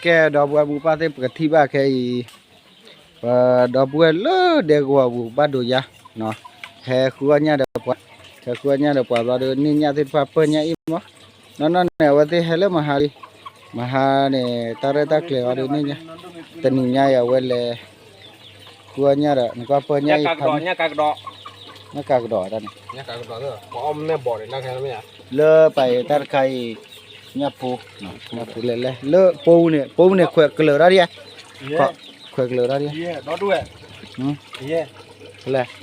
ကဲ ဒီပုၢ်ဝဲၢ်မိၢ်ပၢ်သ့ၣ် ပကထံၣ်ဘၣ်ခဲအံၤ ပဒီပုၢ်ဝဲၢ်လၢဒဲကဝီၤပူၤဘၣ်ဒိယါ, ဟဲဃုအီၣ်ညၣ်ဒီးပှၤ, ဟဲဃုအီၣ်ညၣ်ဒီးပှၤဘျီဒီး န့ၢ်ညၣ်သ့ၣ်တဖၣ်ပၢၢ်ညၣ်အံၤမး, နီၢ်နီၢ်န့ၣ် အဝဲသ့ၣ်ဟဲလၢမဟါလံ, မဟါန့ၣ် တၢ်ရဲၣ်တၢ်ကျဲၤအီၤဒီးန့ၢ်ညၣ်, တနံၤညါအံၤအဝဲလဲၤ ဃုအီၣ်ညၣ်ဒီး နကွၢ်ပၢၢ်ညၣ်အံၤဖးမ့ၢ်, ညၣ်ကးကဒီးတၢ်န့ၣ်, လၢပာ်အံၤတၢ်တခါအံၤ ညၣ်ဖိ, ညၣ်ဖိလဲၤလဲၤ လၢပိန့ၣ် ပိန့ၣ်ခွဲးကလၢာ်ထီၣ်ဒံးဧါ, ခွဲးကလၢာ်ထီၣ်ဒံးဧါ, လဲၤ, ညၣ်ဖိလဲၤလဲၤ,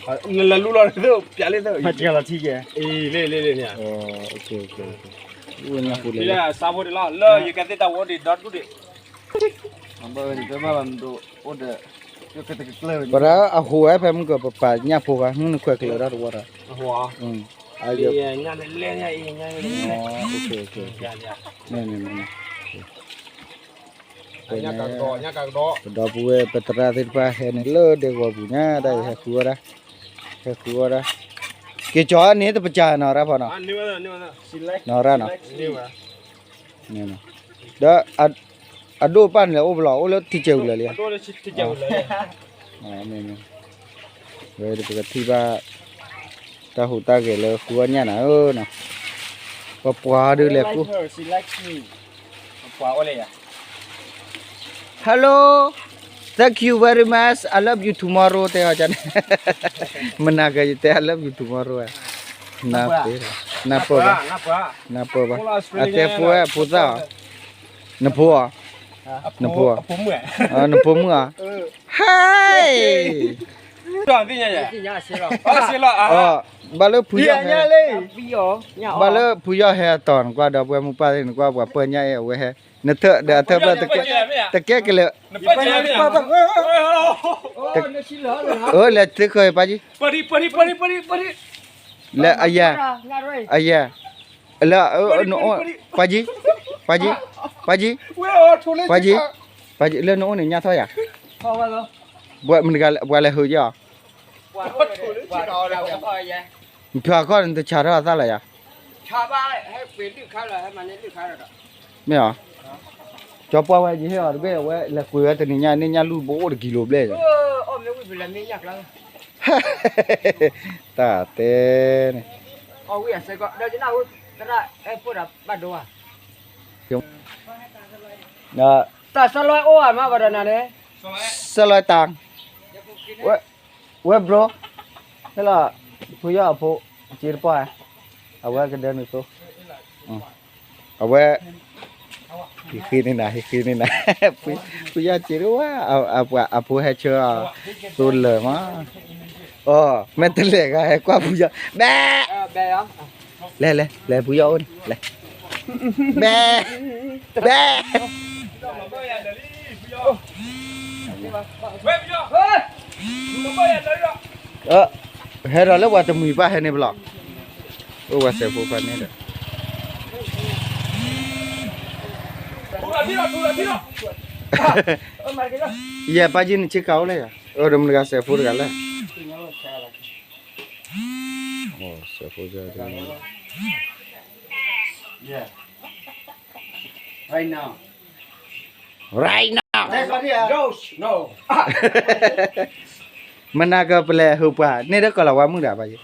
ပှၤအဟိဝဲဖဲမုၢ်ကၢၤ ပပာ်ညၣ်ဖိဂၤ မုၢ်နခွဲးကလၢာ်ထီၣ်တဝီဒီး, ပဒီပုၢ်ဝဲၢ်ပသရၣ်သ့ၣ်တဖၣ်ဟဲန့ၣ်လၢဒဲကဝီၤပူၤညါ တၢ်အံၤဟဲဃုဝဲဒၣ်, ဟဲဃုဝဲဒၣ်, က့ၤကၠီန့ၣ်တပစၢ်နီၤ ရၣ်ဖီနီၤ, နီၤရၣ်နီၤ, ဒီး အဒိၣ်ပၢ်န့ၣ်လဲၤအိၣ်ပလီၢ် အိၣ်လၢထံကဲပူၤလၢာ်လံဧါ, ဝဲပကထံၣ်ဘၣ် တၢ်ဟူးတၢ်ဂဲၤလၢဃုအီၣ်ညၣ်နၤဧၢနီၤ, ပပှၤဒုးလဲၤဃု Hello, thank you very much, I love you tomorrow တဲအီၤန့ၣ်, မနၤကယတဲ I love you tomorrow ဧါ, နၢ်ပၢၢ်, နၢ်ပၢၢ်ဘၣ်, နၢ်ပၢၢ်ဘၣ်, အတဲဖိဝဲဖိသၣ်အီၤ, နဖိအီၤ, နဖိ, နဖိမုၣ်အီၤ, ဟဲ, ဘၣ်လၢဖုယီၢ်ဟဲ, ဘၣ်လၢဖုယီၢ်ဟဲအတီၤ နကွၢ်ဒီပုၢ်ဝဲၢ်မိၢ်ပၢ်သ့ၣ် နကွၢ်ပှၤပၢၢ်ညၣ်အံၤအဝဲဟဲ, နထၢၣ်ဒီးအထၢၣ်ဖျၢၣ်, တကဲကလဲာ်, အၢ လဲၤသ့ခဲအံၤပၢ်ကံ, လဲၤအယဲၢ်, အယဲၢ်, လၢ, ပၢ်ကံ, ပၢ်ကံ, ပၢ်ကံ, ပၢ်ကံ, ပၢ်ကံ လၢနအိၣ်န့ၣ်ညၣ်ထီၣ်ယၤ, မတၤဂၤပှၤလဲၤဟုးယဲၢ်အီၤ, နဖျါခီၣ်န့ၣ်တဆးထီၣ်အသၣ်လၢယၤ, မ့ၢ်အီၤ, ကၠီပှၢ်ဝဲယဟ့ၣ်အီၤတဘ့ၣ် အဝဲလဲၤကွံာ်ဝဲတနံၤညါန့ၣ် ညၣ်လူၢ်ဘိအိၣ်တကံလိၤဘျဲၣ်, တၢ်တဲန့ၣ် တၢ်စၢလီၤအိၣ်အမးဘၣ်ဒီးနၤန့ၣ်, စၢလီၤတၢ်, ဝဲဘျီ, ဟဲလီၤ, ဖုယီၢ်အဖိ, စ့တပှၢ်, အဝဲကဒၢနုာ်သိ, အဝဲ, ဟံးဃ့န့ၢ်နၤ ဟံးဃ့န့ၢ်နၤ, ဖုယီၢ်စ့တဝါ, အဖိဟဲဆှၢအီၤ, သိလၢာ်မး, အီ, မ့ၢ်တလဲၤဂၤဟဲကွၢ်ဖုယီၢ်, ဘဲ လဲၤလဲၤလဲၤ ဖုယီၢ်အိၣ်န့ၣ် လဲၤ, ဘဲ, ဘဲ, ဟဲဒီးလၢပှၤတမှံၤပၢ်ဟဲန့ၣ်ပလီၢ်, အိၣ်ပှၤစဲးဖိပၢ်န့ၣ်ဒီး, ယဲၢ်ပၢ်ကံနဆ့ကၤအိၣ်လဲၣ်ယၤ, အိၣ်ဒီးမတၤဂၤစဲးဖိတဂၤလဲၣ်, စဲးဖိ, right now, right now, မနၤကပလဲၤဟုးပှၤ န့ၢ်ဒီးကီၤလၤဝါမုၣ်ဒၣ်ဘၣ်ယဲ,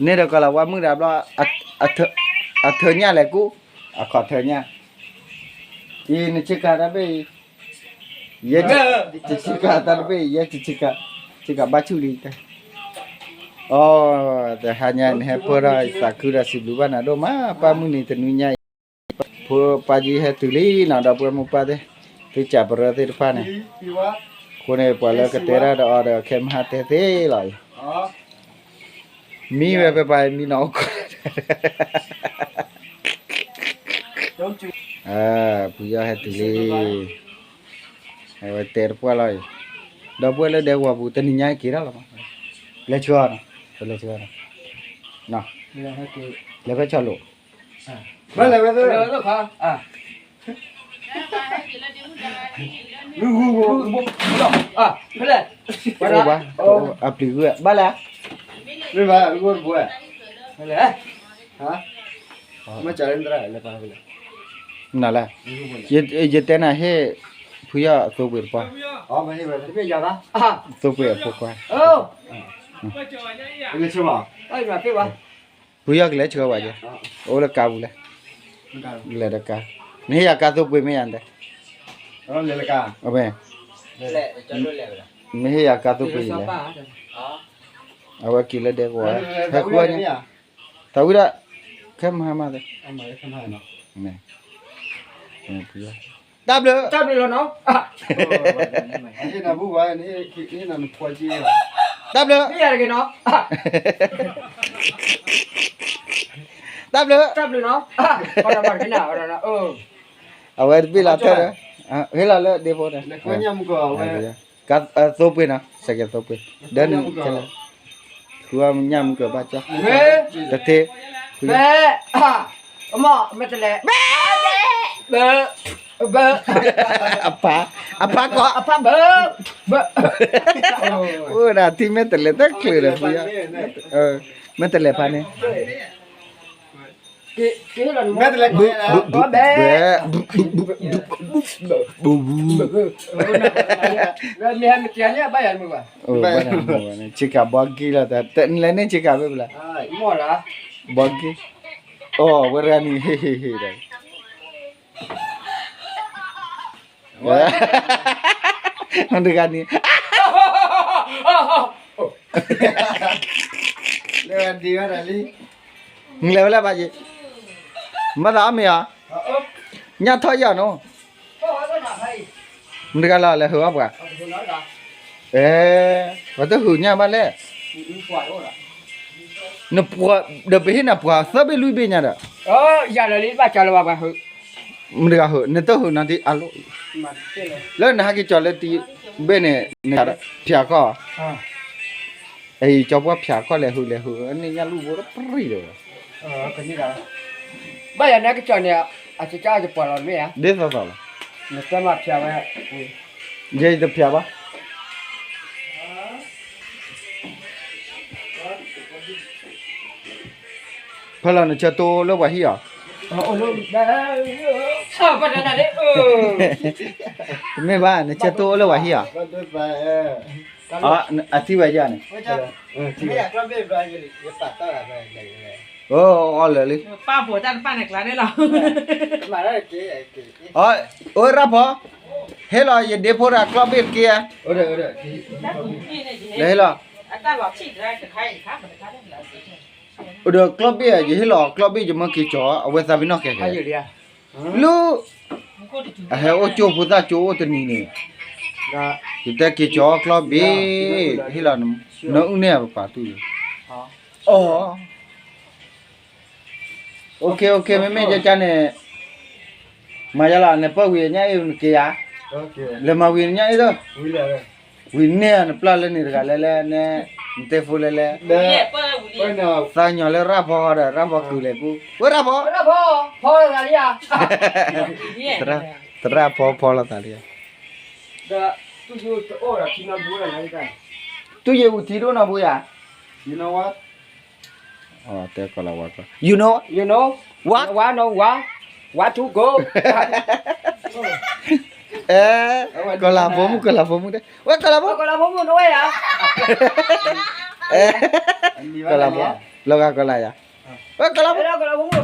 န့ၢ်ဒီးကီၤလၤဝါမုၣ်ဒၣ်ဘျီ, အထၢညၣ်လဲၤကူ, အခီၣ်ထၢညၣ်, အံၤနဆ့ကၤတၢ်ဘ့ၣ်အံၤ, ယဲ, ယဆ့ကၤတၢ်တဘ့ၣ် ယဲ, ဆ့ကၤဘၣ်ဆူၣ်လံ, အီ, တဟါညါနဟဲပၢၢ်ထီၣ် သးခုဒီးစံးဘျုးဘၣ်နၤဒိၣ်မး ပၢ်မုၢ်နံၤတနွံညါအံၤ, ဖိပၢ်ကံဟဲတုၤလံနီၤ ဒီပုၢ်ဝဲၢ်မိၢ်ပၢ်သ့ၣ်, သုစံးပတြၢၤသ့ၣ်တဖၣ်န့ၣ်, အဃိန့ၣ် ပှၤလၢကတဲတၢ်ဒီးအီၤဒီး ခဲမုၢ်ဟါတဲသ့လီၤအံၤ, မံဝဲဖဲပှၤမံနီၤအိၣ်ခိး ဖုယီၢ်ဟဲတုၤလံ, အဝဲတဲတပှၢ်လီၤအံၤ, ဒီပုၢ်ဝဲၢ်လၢဒဲကဝီၤပူၤ တနံၤညါက့ၤထီၣ်လီၤမး, လဲၤဆှၢအီၤနီၤ, ပလဲၤဆှၢအီၤနီၤ, လဲၤဖဲဆီလိာ်, ဘၣ်လဲၤဝဲသ့ၣ်, အပျံၤဂုၢ်, ဘၣ်လဲၣ်, မ့ၢ်ဘၣ်, မ့ၢ်ဘၣ်, မ့ၢ်လဲၣ်, မ့ၢ်လဲၣ်, နလဲၣ်, ယတဲနၤဟ့ၣ် ဖုယီၢ်အသိပှ့ၤတပှၢ်, သိပှ့ၤအဖိခွါ, ဖုယီၢ်ကလဲၤဆှၢဝဲက့, အိၣ်လၢကါပူၤလဲၣ်, လဲၤဒီးကါ, နဟ့ၣ်ယၤကါသိပှ့ၤမ့ၢ်ယၤတဲ, နဟ့ၣ်ယၤကါသိပှ့ၤယလဲၣ်, အဝဲက့ၤလၢဒဲကဝီၤ, ဟဲဃုအီၣ်ညါ, သးဝံၣ်ဒၣ်, ခဲမဟါမးသ့, တၢ်ဘျုး, တၢ်ဘျုးလီၤနီၤ, တၢ်ဘျုး, တၢ်ဘျုး, အဝဲတဘ့ၣ်လီၤထၢၣ်ဒီး, ဟ့ၣ်လီၤလၢဒ့ဖိန့ၣ်, သိပှ့ၤနီၤ စဲးကဲးသိပှ့ၤ, ဒီးန, ဃုအီၣ်ညၣ်မုၢ်ကၢၤဘၣ်ကၠီ, တထ့, ဖဲ, အမ့ၢ်တလဲၤ, ဘၢ, ဘၢ, အဖါ, အဖါကီး, အဖါဘၢ, ဘၢ, အိၣ်ဒၣ်ထံမ့ၢ်တလဲၤတချုးဒီးဖုယီၢ်, မ့ၢ်တလဲၤဖါန့ၣ် ဘၢ, ဘၢ, ဆ့ကၤဘီက့လီၤ, လဲၤန့ၢ်ဆ့ကၤဘၣ်ဖဲလဲၣ်, ဘီက့, အိၣ်ဝဲတဂၤန့ၣ် ဟ့ၣ်ဟ့ၣ်ဟ့ၣ်ဒီး တဂၤန့ၣ်, လဲၤဝဲလၢဘၣ်ယံၤ, မၤသးအီၣ်မ့ၤအီၤ, ညၣ်ထီၣ်ယီၤနီၤ, မတၤတဂၤလီၤလဲၤဟုးအီၣ်ပှၤ, အဲ, ပှၤတဟုးညၣ်ဘၣ်လဲၣ်, နပှၤ, ဒီးပဟ့ၣ်နၤပှၤသၢဘ့ၣ်လွံၢ်ဘ့ၣ်ညါဒီး, ယၤလၢလံဘၣ်ကၢလၢၤဘၣ်ပှၤဟုး, မတၤတဂၤဟုး နတဟုးနီၤဒ်အလိၣ်, လၢနဟဲက့ၤကၠီၤလၢတဘ့ၣ်န့ၣ် နဖၠးခီၣ်, အံၤ ကၠီပှၢ်ဖၠးခီၣ်လဲၤဟုးလဲၤဟုး န့ၢ်ညၣ်လူၢ်ဘိဒီးပြံၣ်ဒီး, ဘၣ်ယၤနကၠီၤန့ၣ်, အကကၢ်ယပှၤလီၤမ့ၢ်ဧါ, ဒ်သိးသိးလီၤ, နတဲမၤဖၠးဝဲ, ယတဖၠးဘၣ် ဖဲလီၤနဆၢတိလၢပှၤဟံၣ်အီၤ, တမ့ၢ်ဘၣ် နဆၢတိလၢပှၤဟံၣ်အီၤ, အထံၣ်ဝဲယၤန့ၣ်, အိၣ်လၢာ်လံ, အိၣ်ရၣ်ဖိ, ဟ့ၣ်လီၤယဒ့ဖိတၢ်ကျီၢ်ဘ့ၣ်တက့ၢ်ဧါ, လဲၤဟ့ၣ်လီၤ, ဒီးကျီၢ်ဘ့ၣ် ယဟ့ၣ်လီၤကျီၢ်ဘ့ၣ် ယမၢက့ၤကၠီၤ အဝဲသးပ့ၤနီၣ်ခဲခဲ, လၢ, အဟဲအိၣ်ကၠိဖိသၣ်ကၠိအိၣ်တနံၤန့ၣ်, ယတဲက့ၤကၠီၤကျီၢ်ဘ့ၣ်, ဟ့ၣ်လီၤ, နအုၣ်န့ၢ်အပပာ်တူၢ်, အီ, အိၣ်ခ့ အိၣ်ခ့ မ့မ့ၢ်ကကါန့ၣ်, မၤယၤလီၤ နပၢၢ်ဝံၤညၣ်အ့ၣ်နက့ၤယၤ, လဲၤမၤဝံၤညၣ်အ့ၣ်သၢ, ဝံၤန့ၢ်နပျၢ်လၢန့ၣ်တဂၤလဲၣ်လဲၣ်, နတဲဖိလဲၣ်လဲၣ်, သးကညီၤလၢရၣ်ဖီဒီး ရၣ်ဖီကုာ်လဲၤကူ, ဝဲရၣ်ဖီ, သရၣ်ဖီဖီလီၤသးလံ, တူၢ်ယ့ၢ်အူထံဒိၣ်နီၢ်ဘိယၤ, တဲကီၤလၤဝါ, you know, you know, what, what, no, what, what to go, အဲ, ကီၤလၤဖိမုၣ် ကီၤလၤဖိမုၣ်တဲ, ဝဲကီၤလၤဖိ, ကီၤလၤဖိမုၣ်နဝဲယၤ, အဲ, ကီၤလၤဖိ, လီၤဂာ်ကီၤလၤယၤ, ဝဲကီၤလၤဖိ, နတၢ်မ့ၢ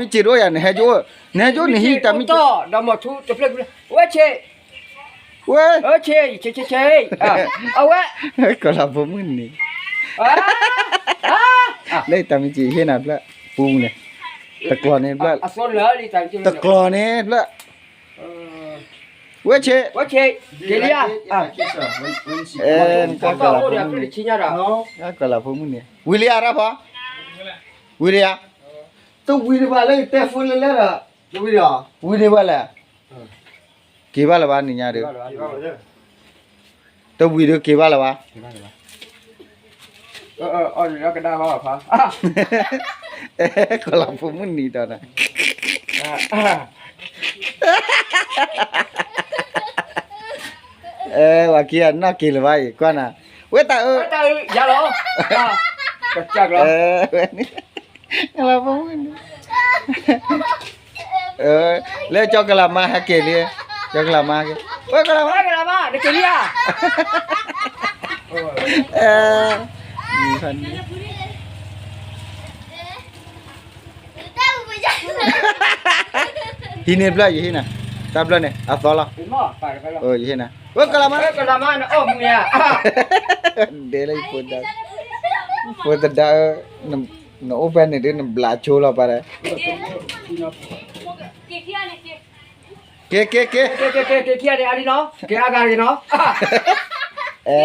်စံးဒိၣ်ယၤ နဟဲကၠိ, နဟဲကၠိနဟံၣ်တၢ်မ့ၢ်စံး, ဝဲဆ့း, ဝဲ, ဆ့း, ဆ့း, ဆ့း, အဝဲ, ကီၤလၤဖိမုၣ်န့ၣ်, လၢတၢ်မ့ၢ်စံးဟ့ၣ်နၤဖျၢၣ်, ပူန့ၣ်, တကျီၤန့ၣ်ဖျၢၣ်, တကျီၤန့ၣ်ဖျၢၣ်, ဝဲဆ့း, ဝဲဆ့း, က့ၤလံဧါ, အဲ, ကီၤလၤဖိမုၣ်န့ၣ်, ကီၤလၤဖိမုၣ်န့ၣ် ဝံၤလံဧါရၣ်ဖီ, ဝံၤလံဧါ, တဝံၤဒံးဘၣ်လၢယတဲဖိလၢလဲၣ်ဒီး, ဝံၤဒံးဘၣ်လဲၣ်, က့ၤဘၣ်လၢၤဘၣ်နံၤညါဒီး, တဝံၤဒီးက့ၤဘၣ်လၢၤဘၣ်, ကီၤလၤဖိမုၣ်နံၤဒီးနၤ, အဲ, ဝၤခံဂၤနီၢ်က့ၤလၢၤဘၣ်အံၤ ကွၢ်နၤ, ဝဲတၢ်အၢ, ဝဲတၢ်အၢ, ယၤလီၤ, ကစၢ်ကလီၤ, လၢကၠီကလၤမါ ဟဲက့ၤလံ, ကၠီကလၤမါက့ၤ, ဝဲကလၤမါ, ဝဲကလၤမါ နက့ၤလံဧါ, ဟံးန့ၢ်ဘျၢယဟံးနၤ, တၢ်ဘျၢန့ၣ် အသီလီၤ, ယဟံးနၤ, ဝဲကလၤမါ, ဝဲကလၤမါ နအီၣ်မူန့ၣ်ဧါ, ဒဲလၢယဖိဒါ, ဖိသဒါ, နအိၣ်ဖဲန့ၣ်ဒ်နဘျးဆိလီၤပၢ်ဒီး, က့ၤ က့ၤ က့ၤ, က့ၤ က့ၤ က့ၤ က့ၤ က့ၤ က့ၤ က့ၤ က့ၤ, အဲ,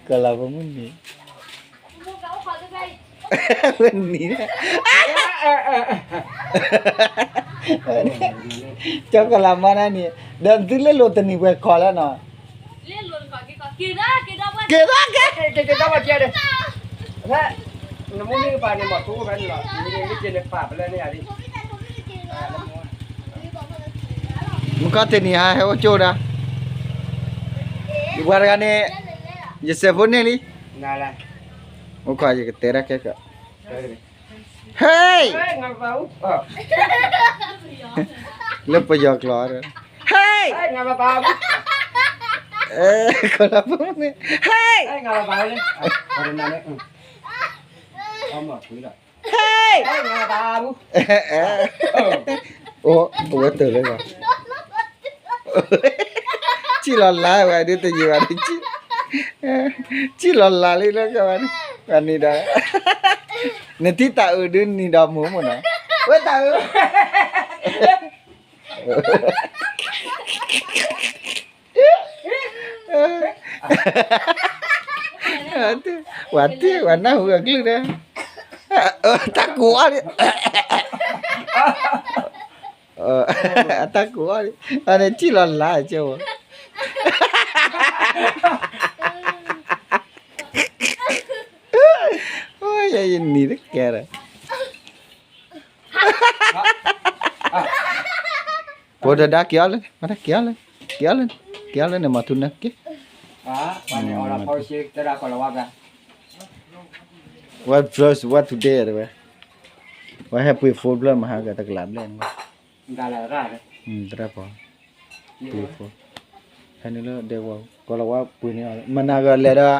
ကလၤဖိမုၣ်နံၤ, ဝဲနံၤ, ကၠီကလၤမါန့ၣ်, ဒီးသုလၢလိၤတနံၤပှဲၤခီလၢနီၤ, က့ၤသီက့ၤ, က့ၤသီက့ၤ, က့ၤက့ၤတၢ်ဝဲကဲဒီး, ဖဲ, နမိၢ်မ့ၢ်ကပၤန့ၣ် မၤထူဝဲဖဲန့ၣ်လီၤ, မ့ၢ်က့ၤန့ၣ်ပာ်ပလၢန့ၣ်ဧါဒ်, မုၢ်ခီတနံၤဟါဟဲအိၣ်ကၠိဒၣ်, ယပှၤတဂၤန့ၣ်, ယစဲးဖိန့ၢ်လံ, အိၣ်ခီယကတဲဒၣ်ခဲကၢ, ဟဲ, လၢပယီၤကျိာ်, ဟဲ, ကလၤဖိမုၣ်န့ၣ်, ဟဲ, ဟဲ, အိၣ်ဝဲတၢ်လၢ, စံၣ်လီၤလါဝဲဒ်တယံာ်ဘၣ်, စံၣ်လီၤလါလံလၢကဝဲ, ပှၤနံၤဒီး, နထံၣ်တၢ်အုးဒ်နံၤဒီးမုၢ်မ့ၢ်နီၤ, ဝဲတၢ်အုး ဝၤတ့ၢ်ဝဲနၢ်ဟူအကလုၢ်ဒီး, တၢ်ကူးအီၤလံ, တၢ်ကူးအီၤလံ, အန့ၣ်စံၣ်လီၤလါကၠိ, ယနံၤတကဲဒီး ဖိတဒါက့ၤအီၤလၢ, မတက့ၤအီၤလၢ, က့ၤအီၤလၢ, က့ၤအီၤလၢန့ၣ် မၤထူနၢ်က့ၤ, ဝဲ first ဝဲ today တဝဲ, ဝဲဟဲပှ့ၤ phone ဘျၢမဟါကတကလးဘျဲၣ်န့ၣ်, တရၢ်ဖီ, ပှ့ၤ phone, ဟဲနုာ်လၢဒဲကဝီၤ, ကီၤလၤဝါပှ့ၤန့ၢ်အီၤ, မနၤဂၤလဲၤဒီး,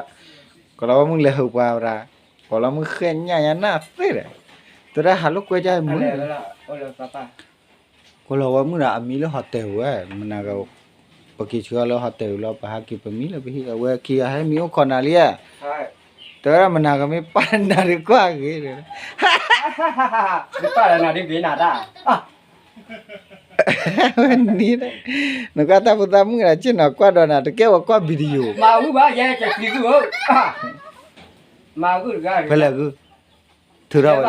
ကီၤလၤဝါမုၣ်လဲၤဟုးပှၤဝဲဒၣ်, ကီၤလၤမုၣ်ဃဲညၣ်ညါနၢ်သ့ဒီး, တရၢ်ဟးလိာ်ကွဲကၢမုၢ် ကီၤလၤဝါမုၣ်ဒီးအမံလၢ hotel ဝဲ, မနၤဂၤ, ပက့ၤဆှၢအီၤလၢ hotel လီၤ ပဟးက့ၤပမံလၢပဟံၣ် အဝဲခံဂၤဟဲမံအိၣ်ခိးနၤလံဧါ, တဝဲဒၣ်မနၤဂၤမ့ၢ်ပာ်နၤဒုးကွၢ်ဂ့ၤ, မ့ၢ်ပာ်လၢနၤဒုးဂ့ၤနၤတၢ်, နကွၢ်တၢ်ဖိသၣ်မုၣ်ဒီး ဆ့ၣ်နီၤကွၢ်ဒီးနၤ တကဲဝဲကွၢ် video, မၤဂုၢ်ဘၣ်ယဲ ကပျံၤဂုၢ်ဧၢ, မၤဂုၢ်တဂၤ, ဖဲလဲၣ်ဂုၢ်, ထုးထီၣ်ဝဲ,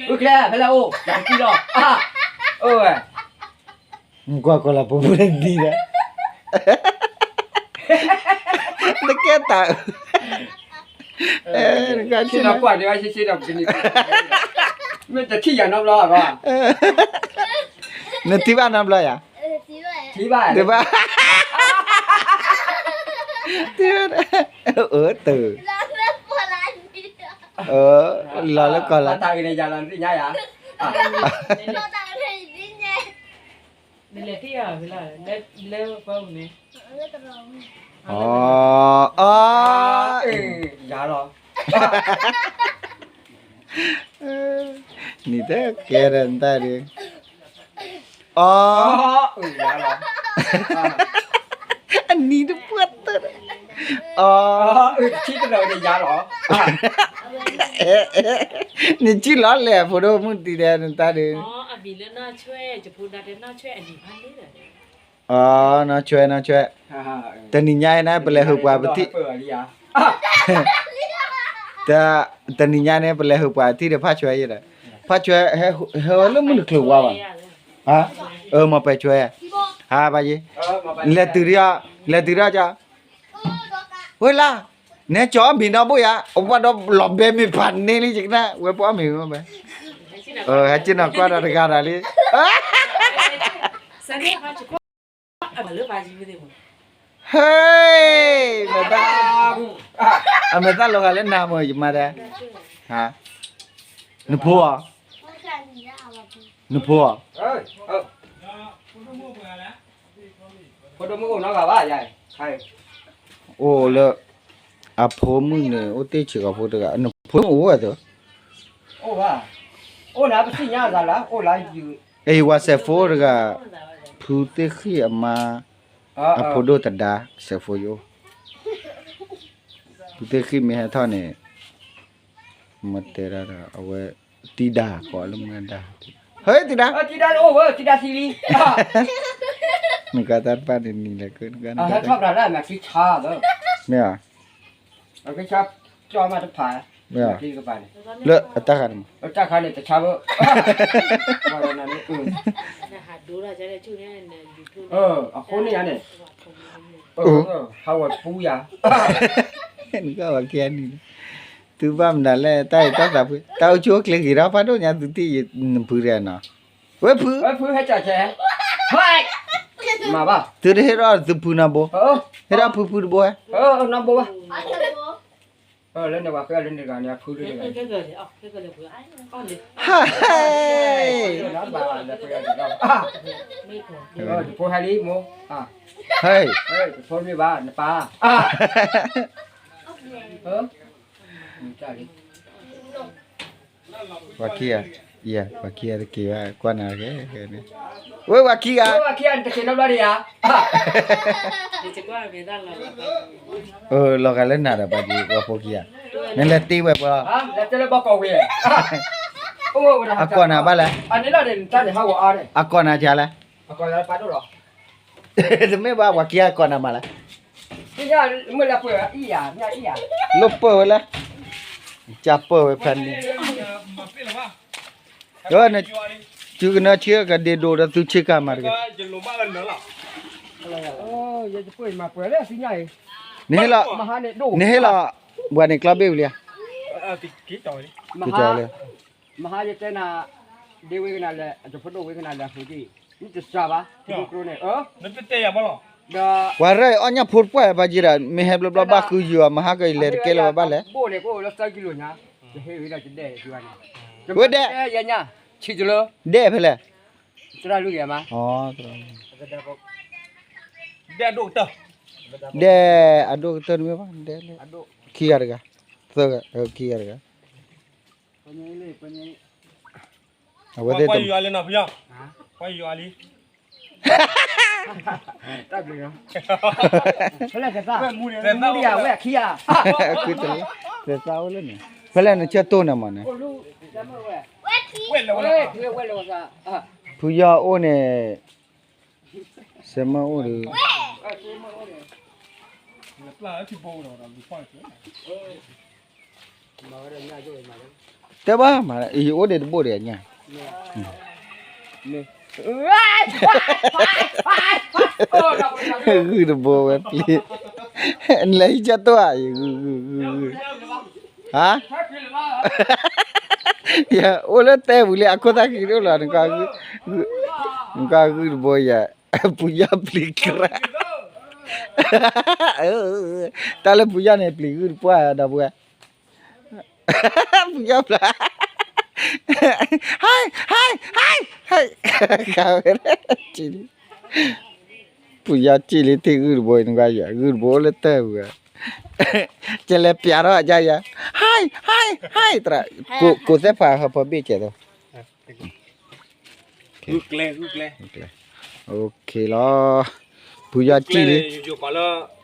ဂုၢ်ကျဲ ဖဲလဲၣ်အိၣ် ယကထံၣ်လီၤ, အိၣ်ဝဲ, နကွၢ်ကီၤလၤပူၤပူၤန့ၣ်ဒံးဒီး, နကဲတၢ်, နကွၢ်ဆ့ၣ်နီၤကွၢ်န့ၣ် မ့ၢ်တထံၣ်ယၤနီတဘျီဘၣ်, နထံၣ်ဘၣ်နီတဘျီယၤ, ထံၣ်ဘၣ်, ထံၣ်ဘၣ်, အၢ တၢ်, လီၤလၢကီၤလၤ, နလဲၤထံၣ်ယၤ, အီၤ, အီ, ယၤလီၤ, နံၤတကဲဒီးနတၢ်ဒုး, အီ, အနံၤတပှၢ်တၢၢ်, အီ, ထံၣ်တလီၤဒီးယၤလီၤ, နကံၣ်လီၤလဲၣ် ဖိဒိၣ်မုၣ်တံၤဒဲးနတၢ်ဒုး, အီ, နီၢ်ဆွဲ, နီၢ်ဆွဲ, တနံၤညါအံၤန့ၣ် ပလဲၤဟုးပှၤပထံၣ်, တနံၤညါန့ၣ် ပလဲၤဟုးပှၤထံၣ်ဒီးဖးဆွဲယဲဒီး, ဖးဆွဲ, ဟဲဝဲလၢမုၢ်တချုးဝါဘၣ်, အၢ မ့ၢ်ပဲဆွဲ, ဟးဘၣ်ယဲ, လဲၤတုၤဒံး, လဲၤတုၤဒံးက, ဝဲလၢ, နဲကၠီအီၣ်မ့ၤနီတဘိယၤ, အဝဲဒီးလီၤဘဲမ့ၢ်ဖးန့ၢ်လံယကနၣ် ဝဲပအီၣ်မ့ၤမ့ၢ်ဘဲ, ဟဲက့ၤနီၢ်ကွၢ်ဒီးတဂၤဒီးလံ, ဟဲ ဟဲ, မဲာ်သၣ်, အမဲာ်သၣ်လီၤဂာ်လၢနၤမ့ၢ်ယမါဒဲ, ဟါ, နဖိဧါ, နဖိဧါ, ဖိဒိၣ်မုၣ်အိၣ်နီတဂၤဘၣ်ယါ, အိၣ်လၢ, အဖိမုၣ်န့ၣ် အိၣ်တ့ၢ်ဆံးကီးဖိတဂၤ, နဖိမုၣ်အိၣ်ဝဲသ့, အိၣ်ဘၣ်, အိၣ်နၤပသ့ၣ်ညါသးလၢ အိၣ်လၢယုၢ်, အံၤဝၤစဲးဖိတဂၤ, ဖုသ့ၣ်ဃံၣ်အမါ, အဖိဒိၣ်သဒါ စဲးဖိယအိၣ်, ဖုသ့ၣ်ဃံၣ်မ့ၢ်ဟဲထီၣ်န့ၣ်, မ့ၢ်တဲဒၣ်ဒီး အဝဲ, တံၤဒါကိးလၢမ့ၢ်ဒါ, ဟဲ တံၤဒါ, တံၤဒါအိၣ်ဝဲ တံၤဒါသံလံ, နကတၢ်တဖၣ်န့ၣ်နံၤလၢက, မ့ၢ်ဧါ, မ့ၢ်ဧါ, လၢအတၢ်ခါန့ၣ်မ့ၢ်, တၢ်ခါန့ၣ်တဆါဘၣ်, အဃိန့ၣ်န့ၣ်, ဟးဝဲပူယၤ, နကဝဲကဲနံၤလံ, သုဘၣ်မနုၤလဲၣ် တၢ်အံၤတၢ်သးဖှံ တၢ်အိၣ်ဆူၣ်အိၣ်ချ့ဂ့ၤထီၣ်ဖးဒိၣ်ညါ သုတံၢ်ယနဖုတဂၤနီၤ, ဝဲဖု, ဖုဟဲကၠးဆဲး, မၤဘၣ်, သုတဟ့ၣ်ထီၣ်သုဖုနီၤဘိ, ဟ့ၣ်ထီၣ်ဖုဖုတဘိ, နီၤဘိဘၣ်, လၢန့ၣ်ဝဲဃဲလၢန့ၣ်တဂၤန့ၣ် အဖုတဂၤ, ဟဲ, ဖိဟဲလံမိၢ်, ဟဲ, ဖိမ့ၢ်ဘၣ်နပၢ် ပှၤခံဂၤ, ယဲ, ပှၤခံဂၤတက့ၤဘၣ် ကွၢ်နၤကဲ, ဝဲပှၤခံဂၤ, ပှၤခံဂၤတက့ၤနီတဘျီဒီးယၤ, လီၤဂာ်လၢနၤဒီးပှၤဒ်ပှၤဖိခံဂၤ, နလဲၤတ့ဝဲပှၤလီၤ, အကိးနၤဘၣ်လဲၣ်, အကိးနၤကလဲၣ်, တမ့ၢ်ဘၣ်ပှၤခံဂၤကိးနၤမးလဲၣ်, လိၣ်ပၢၢ်ဝဲလဲၣ်, ကပၢၢ်ဝဲဖဲန့ၣ် တုၤကနၢဆံကဒ့ဒိၣ်ဒီးသုဆ့ကၤမးတဂ့ၤ, နဟ့ၣ်လီၤ, နဟ့ၣ်လီၤ, ပှၤန့ၣ်ကျီဘ့ၣ်ဝံၤလံဧါ, ကလၢ, မဟါယတဲနၤ, ဒ့ဝ့ကနၤလဲၣ် အတဖိဒိၣ်ဝ့ကနၤလဲၣ်အဃိ, နတစှၤဘၣ်, န့ၣ်, ပှၤရဲၣ်အီၣ်ညၣ်ဖိတပှၢ်ဘၣ်က့ၤဒီး မ့ၢ်ဟဲဘျီဘျီဘၣ်ဃုယုာ်အီၤ မဟါကအံၤလဲၤတကဲလၢၤဘၣ်လဲၣ်, ဝဲဒၣ်, ဒဲၣ်ဖဲလဲၣ်, ဒဲၣ်အဒိၣ်ကတၢၢ်တမ့ၢ်ဘၣ်, ဒဲၣ်လၢ, ခံဂၤတဂၤ, သၢဂၤ, ခံဂၤတဂၤ, အဝဲသ့ၣ်, သဲသးအိၣ်လၢန့ၣ်, ဖဲလဲၣ်နဆၢတိၢ်န့ၣ်မးန့ၣ်, ဖုယီၤအိၣ်န့ၣ်, စဲမၢအိၣ်ဒီး တဲဘၣ်မး ယအိၣ်ဒံးတဘိဒံးအညၣ်, ဂုၢ်တဘိဝဲပျံၤ, နလဲၤဟံးကၢ်တိၢ်ဧါ, ယဂုၢ်ဂုၢ်ဂုၢ်ဂုၢ်, ဟါ, ယအိၣ်လၢတဲပူၤလံ အခိၣ်သၣ်ဃံတအိၣ်လီၤ, နကွၢ်ဂုၢ်တဘိယၤ, ပူၤယီၤပျံၤကြၢး, တၢ်လၢပူၤယီၤန့ၣ် ပျံၤဂုၢ်တပှၢ်ဒီပုၢ်ဝဲၢ် ပူၤယီၤဖျါ, ဟဲ, ဟဲ, ဟဲ, ဟဲ, ဃါဝဲ, ပူၤယီၤစံၣ်လံ ထံၣ်ဂုၢ်တဘိနကွၢ်ယၤ ဂုၢ်တဘိလၢတၢ်ပူၤ, ကလဲၤပျးထီၣ်အယါယၤ, ဟဲ, ဟဲ, ဟဲ, သရၣ်, ကိးသဲဖးဟီဖီဘ့ၣ်ကဲသိး လီၤ, ပူၤယီၤစံၣ်လံ, ယိၤကီးလၢ